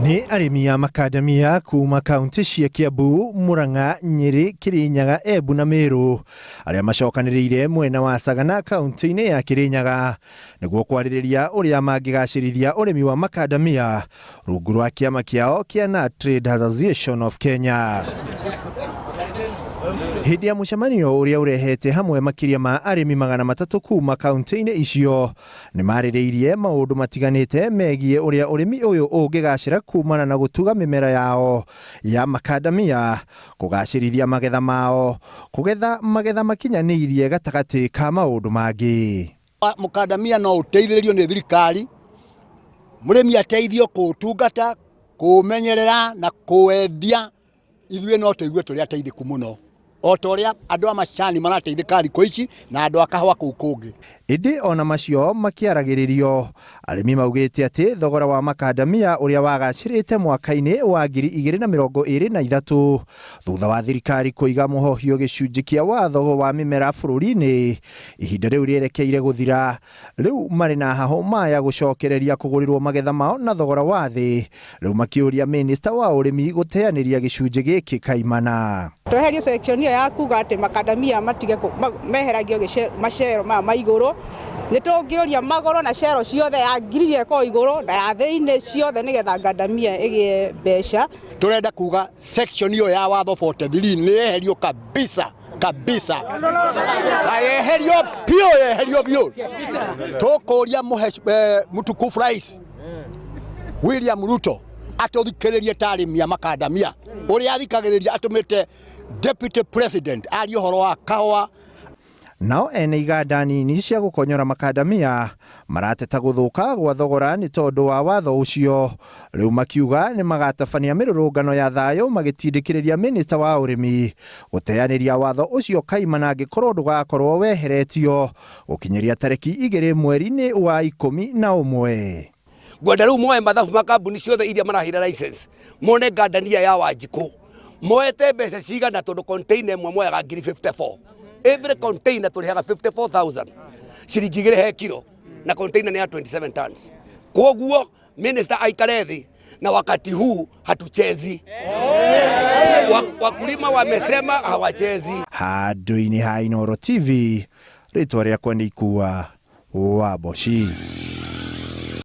Nĩ arĩmi a makandamia kuma kaunti cia Kiambu, Murang'a, Nyĩrĩ, Kĩrĩnyaga, Embu na Meru arĩa macokanĩrĩire mwena wa Sagana kaunti-inĩ ya Kĩrĩnyaga nĩguo kwarĩrĩria ũrĩa mangĩgacĩrithia ũrĩmi wa makandamia rungu rwa kĩama kĩao kĩa Nut Traders Association of Kenya. Hĩndĩ ya mũcemanio ũrĩa ũrehete hamwe makĩria ma arĩmi 300 kuma kaunti-inĩ icio, nĩ marĩrĩirie maũndũ matiganĩte megiĩ ũrĩa ũrĩmi ũyũ ũngĩgacĩra kumana na gũtuga mĩmera yao ya makandamia, kũgacĩrithia magetha mao, kũgetha magetha makinyanĩirie gatagatĩ ka maũndũ mangĩ. Mũkandamia no ũteithĩrĩrio nĩ thirikari, mũrĩmi ateithio kũũtungata, kũũmenyerera na kũwendia, ithuĩ no tũigue tũrĩ ateithĩku mũno o ta ũrĩa andũ a macani marateithĩka thikũ ici na andũ a kahũa kũu kũngĩ. Ĩndĩ ona macio makĩaragĩrĩrio, arĩmi maugĩte atĩ thogora wa makandamia ũrĩa wagacĩrĩte mwaka-inĩ wa 2023 thutha wa thirikari kũiga mũhohio gĩcunjĩ kĩa watho wa mĩmera bũrũri-inĩ ihinda rĩu rĩerekeire gũthira, rĩu marĩ na hahũ maya gũcokereria kũgũrĩrwo magetha mao na thogora wa thĩ, rĩu makĩũria mĩnĩsta wa ũrĩmi gũteanĩria gĩcunjĩ gĩkĩ kaimana. Tweherie section ĩyo ya kuga atĩ makandamia matige meheragio macero maya ma igũrũ. Nĩ tũngĩũria magoro na cero ciothe ya ngiri iria ĩkoragwo igũrũ na ya thĩinĩ ciothe nĩgetha ngandamia ĩgĩe mbeca. Tũrenda kuga section ĩyo ya watho 43 nĩ yeherio kabisa kabisa, na yeherio biũ, yeherio biũ. Tũkũria mũtukufu Rais William Ruto atũthikĩrĩrie ta arĩmi a makandamia ũrĩa athikagĩrĩria atũmĩte deputy president arie ũhoro wa kahũa. Nao ene iganda nini cia gũkonyora makandamia marateta gũthũka gwa thogora nĩ tondũ wa watho ũcio, rĩu makiuga nĩ magatabania mĩrũrũngano ya thayũ magĩtindĩkĩrĩria mĩnĩsta wa ũrĩmi gũteanĩria watho ũcio kaimana angĩkorwo ndũgakorwo weheretio gũkinyĩria tarĩki 2 mweri-inĩ wa 11. Ngwenda rĩu moe mathabu ma kambuni ciothe iria maraheire license, mone ngandania ya Wanjikũ moete mbeca cigana, tondũ container ĩmwe moyaga ngiri 54. Every container tũrĩhaga 54,000, ciringi 2 he kiro, na container nĩ ya 27 tons. Koguo minister aikare thĩ na wakati huu hatuchezi. Wakulima wamesema hawachezi. Handũ-inĩ ha Inooro TV, rĩtwa rĩakwa nĩ Ikua wa Mboci.